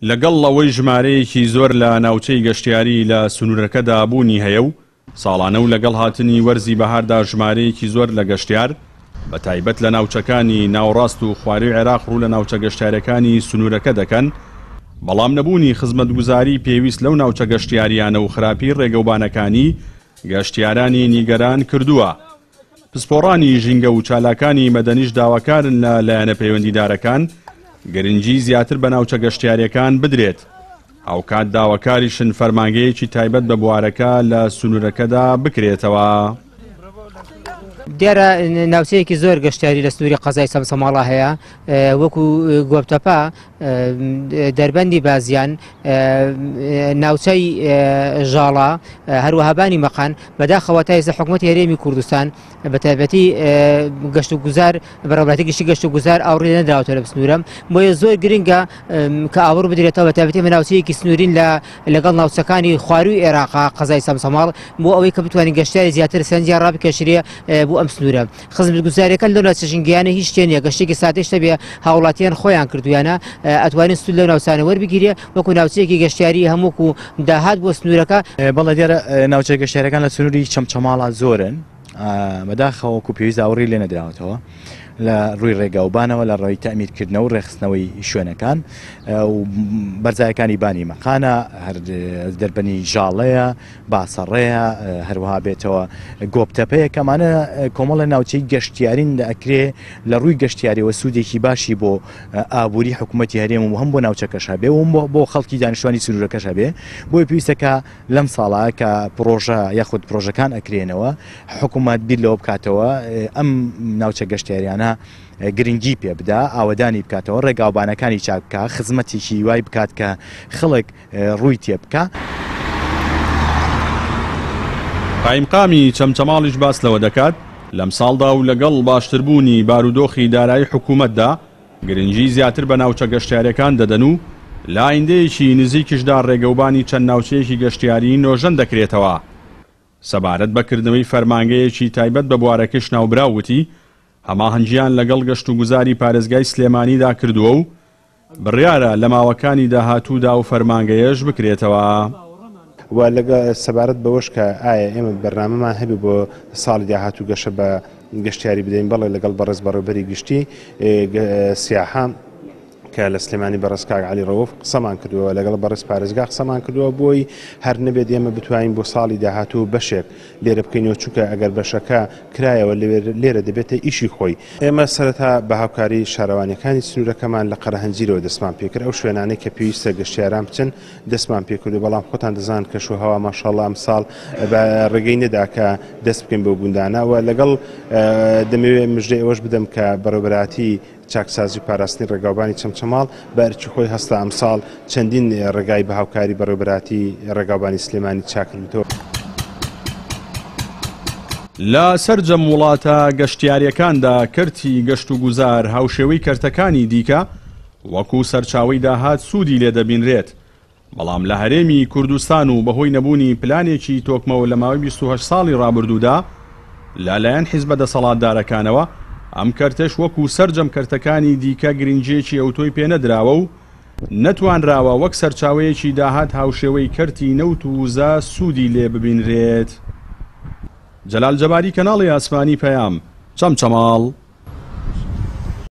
لەگەڵ ئەوەی ژمارەیەکی زۆر لە ناوچەی گەشتیاری لە سنوورەکەدا بوونی هەیە و ساڵانە و لەگەڵ هاتنی وەرزی بەهاردا ژمارەیەکی زۆر لە گەشتیار بە تایبەت لە ناوچەکانی ناوەڕاست و خواروی عێراق ڕوو لە ناوچە گەشتیارەکانی سنوورەکە دەکەن، بەڵام نەبوونی خزمەتگوزاری پێویست لەو ناوچە گەشتیارییانە و خراپی ڕێگەوبانەکانی گەشتیارانی نیگەران کردووە. پسپۆڕانی ژینگە و چالاکانی مەدەنیش داواکارن لە لایەنە پەیوەندیدارەکان گرنگی زیاتر بە ناوچە گەشتیارییەکان بدرێت، هاوکات داواکاریشن فەرمانگەیەکی تایبەت بە بوارەکە لە سنوورەکەدا بکرێتەوە. دیارە ناوچەیەکی زۆر گەشتیاری لە سنووری قەزای چەمچەماڵا هەیە وەکو گۆپتەپە، دەربەندی بازیان، ناوچەی ژاڵە، هەروەها بانی مەقان، بەداخەوە تا ئێستا حکوومەتی هەرێمی کوردستان بە تایبەتی گەشت و گوزار بەڕێوەبەرایەتی گشتی گەشت و گوزار ئاوڕی نەدراوەتە لە سنوورە بۆیە زۆر گرنگە کە ئاوڕ بدرێتەوە بە تایبەتی ئێمە ناوچەیەکی سنوورین لە لەگەڵ ناوچەکانی خوارووی عێراقا قەزای سەمسەماڵ بۆ ئەوەی کە بتوانین گەشتیاری زیاتر سەرنجیان ڕابکێشرێ بۆ ئەم سنوورە. خزمەتگوزاریەکان لەو ناوچە ژینگەیانە هیچ شتێ نییە، گەشتێکی سادەیش نەبێ هاوڵاتیان خۆیان کردویانە ئەتوانین سوود لەو ناوچانە وەربگیرێ وەکو ناوچەیەکی گەشتیاری هەم وەکو داهات بۆ سنوورەکە. بەڵێ دیارە ناوچە گەشتیارەکان لە سنووری چەمچەماڵا زۆرن، بەداخەوە وەکو پێویست ئاوڕی لێ نەدراوەتەوە لە ڕووی ڕێگاوبانەوە لە ڕێی تەعمیرکردنەوە و ڕێکخستنەوەی شوێنەکان و بەرزایەکانی بانی مەقانە هەر دەربەنی ژاڵەیە باسەڕێیە، هەروەها بێتەوە گۆپتەپەیە کە ئەمانە کۆمەڵە ناوچەی گەشتیارین ئەکرێ لە ڕووی گەشتیاریەوە سوودێکی باشی بۆ ئابووری حکوومەتی هەرێم و هەم بۆ ناوچەکەش هەبێ و بۆ خەڵکی دانیشتوانی سنوورەکەش هەبێ بۆیە پێویستە کە لەم ساڵە کە پڕۆژە یاخود پڕۆژەکان ئەکرێنەوە حکوومەت بیر لەوە بکاتەوە ئەم ناوچە گەشتیاریانە گرنگی پێ بدا ئاوەدانی بکاتەوە ڕێگاوبانەکانی چاک بکا خزمەتێکی وای بکات کە خەڵک ڕووی تێ بکا. قایمقامی چەمچەماڵیش باس لەوە دەکات، لەمساڵدا و لەگەڵ باشتربوونی بارودۆخی دارایی حکوومەتدا گرنگی زیاتر بە ناوچە گەشتیارییەکان دەدەن و لە ئایندەیەکی نزیکیشدا ڕێگەوبانی چەند ناوچەیەکی گەشتیاری نۆژەن دەکرێتەوە. سەبارەت بە کردنەوەی فەرمانگەیەکی تایبەت بە بوارەکەش ناوبراو وتی، هەماهەنگییان لەگەڵ گەشتوگوزاری پارێزگای سلێمانیدا کردووە و بڕیارە لە ماوەکانی داهاتوودا ئەو فەرمانگەیەش بکرێتەوە. و لەگە سەبارەت بەوەش کە ئایا ئێمە بەرنامەمان هەبێ بۆ ساڵی داهاتوو گەشە بە گەشتیاری بدەین، بەڵێ لەگەڵ بەڕێز بەڕێوبەری گشتی سیاحە کە لە سلێمانی بەڕێز کاک عەلی ڕەوف قسەمان کردووە، لەگەڵ بەڕێز پارێزگا قسەمان کردووە بۆی هەر نەبێت ئێمە بتوانین بۆ ساڵی داهاتوو بەشێک لێرە بکەینەوە، چونکە ئەگەر بەشەکە کرایەوە لێرە دەبێتە ئیشی خۆی. ئێمە سەرەتا بە هاوکاری شارەوانییەکانی سنوورەکەمان لە قەرەهەنجیرەوە دەستمان پێکرد، ئەو شوێنانەی کە پێویستە گەشتیاران بچن دەستمان پێکرد و بەڵام خۆتان دەزانن کەشوهەوا ماشاءاللە ئەمساڵ بە ڕێگەی نەدا کە دەست بکەین بەو گوندانە و لەگەڵ دەمەوێت مژدەی ئەوەش بدەم کە بەڕێوەبەرایەتی چاکسازی و پاراستنی ڕێگاوبانی چەمچەماڵ بە ئەرکی خۆی هەستا ئەمساڵ چەندین ڕێگای بە هاوکاری بەڕێوەبەرایەتی ڕێگاوبانی سلێمانی چاکردووتەوە. لە سەرجەم وڵاتە گەشتیارییەکاندا کەرتی گەشتوگوزار هاوشێوەی کەرتەکانی دیکە وەکو سەرچاوەی داهات سوودی لێدەبینرێت، بەڵام لە هەرێمی کوردستان و بەهۆی نەبوونی پلانێکی تۆکمەوە لە ماوەی 28 ساڵی ڕابردوودا لە لایەن حیزبە دەسەڵاتدارەکانەوە ئەم کەرتەش وەکو سەرجەم کەرتەکانی دیکە گرنگییەکی ئەوتۆی پێنەدراوە و نەتوانراوە وەک سەرچاوەیەکی داهات هاوشێوەی کەرتی نەوت و وزە سوودی لێ ببینرێت. جەلال جەباری کەناڵی ئاسمانی پەیام، چەمچەماڵ.